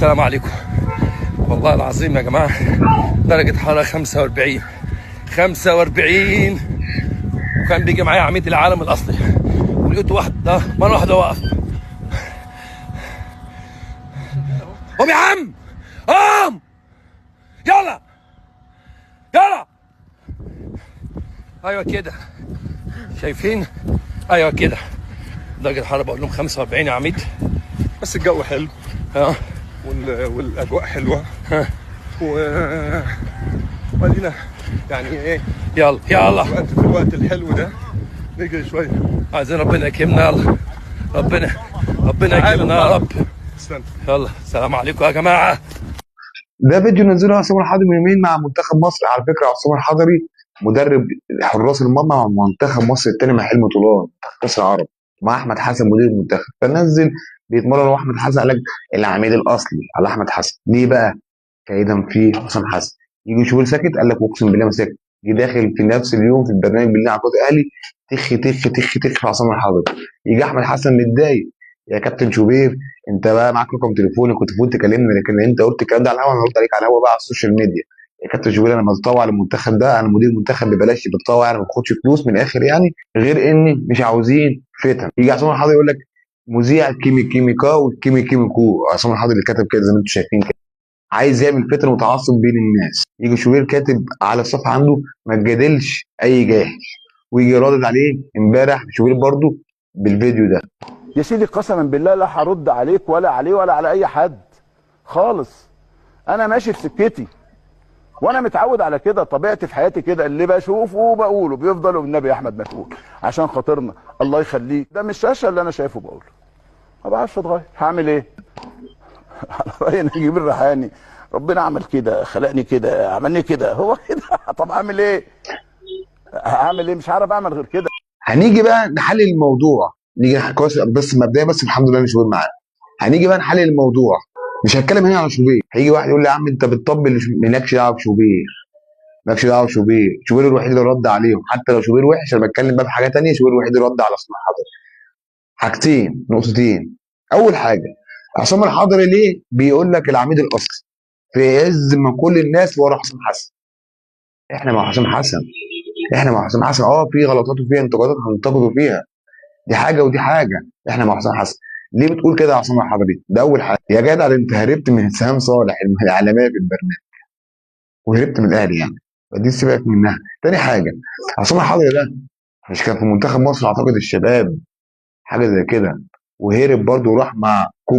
السلام عليكم. والله العظيم يا جماعة درجه حرارة 45 45، وكان بيجي معايا عميد العالم الاصلي، ولقيت واحدة مرة واحدة وقف. قوم يا عم، قوم، يلا يلا، ايوه كده، شايفين؟ ايوه كده. درجه الحرارة بقول لهم 45 يا عميد. بس الجو حلو والاجواء حلوة وادينا يعني ايه، يلا يلا في الوقت الحلو ده نجري شوية. عايزين ربنا يكرمنا، يلا ربنا يكرمنا يا رب. استنى، يلا السلام عليكم يا جماعة. ده فيديو نزله عصام الحضري من يومين مع منتخب مصر. على فكرة عصام الحضري مدرب حراس المرمى مع منتخب مصر الثاني مع حلمي طولان كاس العرب، مع احمد حسن مدير المنتخب. فنزل بيتمرن هو احمد حسن، قال لك العميد الاصلي على احمد حسن. ليه بقى؟ كيدا في حسام حسن. يجي يشوف ساكت، قال لك اقسم بالله ما ساكت. جه داخل في نفس اليوم في البرنامج بالله على قناة الاهلي، تخ تخ تخ تخ في عصام الحضري. يجي احمد حسن متضايق، يا كابتن شوبير انت بقى معاك رقم تليفوني، كنت المفروض تكلمني، لكن انت قلت الكلام ده على الهوا، انا قلت عليك على الهوا بقى على السوشيال ميديا. يا كابتن شوبير انا بتطوع للمنتخب ده، انا مدير المنتخب ببلاش، بتطوع يعني ما باخدش فلوس من الاخر يعني، غير اني مش عاوزين فتن. يجي عصام الحضري يقول لك مذيع كيمي كيمي كا والكيمي كيمي كو. عصام الحضري اللي كتب كده زي ما انتم شايفين كده، عايز يعمل فتن وتعصب بين الناس. يجي شوبير كاتب على الصفحة عنده ما تجادلش اي جاهل، ويجي رادد عليه امبارح شوبير برضو بالفيديو ده. يا سيدي قسما بالله لا هرد عليك ولا عليه ولا على اي حد خالص. انا ماشي في سكتي وانا متعود على كده، طبيعتي في حياتي كده، اللي بشوفه بقوله. بيفضلوا بالنبي يا احمد مسؤول عشان خاطرنا الله يخليك. ده مش الشاشة اللي انا شايفه بقوله، ما بعرفش اتغير، هعمل ايه؟ على راي نجيب الريحاني، ربنا عمل كده، خلقني كده، عملني كده، هو كده. طب اعمل ايه؟ هعمل ايه؟ مش عارف اعمل غير كده. هنيجي بقى نحلل الموضوع، نيجي كويس بس مبدئيا، بس الحمد لله مش معانا. هنيجي بقى نحلل الموضوع، مش هتكلم هنا على شوبير. هيجي واحد يقول لي يا عم انت بتطبل، مالكش دعوه بشوبير، مالكش دعوه بشوبير، شوبير الوحيد اللي رد عليهم، حتى لو شوبير وحش. انا بتكلم بقى في حاجة ثانية، شوبير الوحيد اللي رد على عصام الحضري. حاجتين، نقطتين. اول حاجة، عصام الحضري ليه بيقول لك العميد الاصلي في عز ما كل الناس ورا حسام حسن؟ احنا مع حسام حسن، احنا مع حسام حسن. في غلطات وفي انتقادات هننتقده فيها، دي حاجة ودي حاجة، احنا مع حسام حسن. ليه بتقول كده يا عصام الحضري؟ ده اول حاجة. يا جدع انت هربت من سهام صالح الاعلامية في البرنامج، وهربت من الاهلي يعني، فدي سيبك منها. تاني حاجة، عصام الحضري ده مش كان في منتخب مصر اعتقد الشباب حاجة زي كده، وهرب برضه وراح مع كوبا.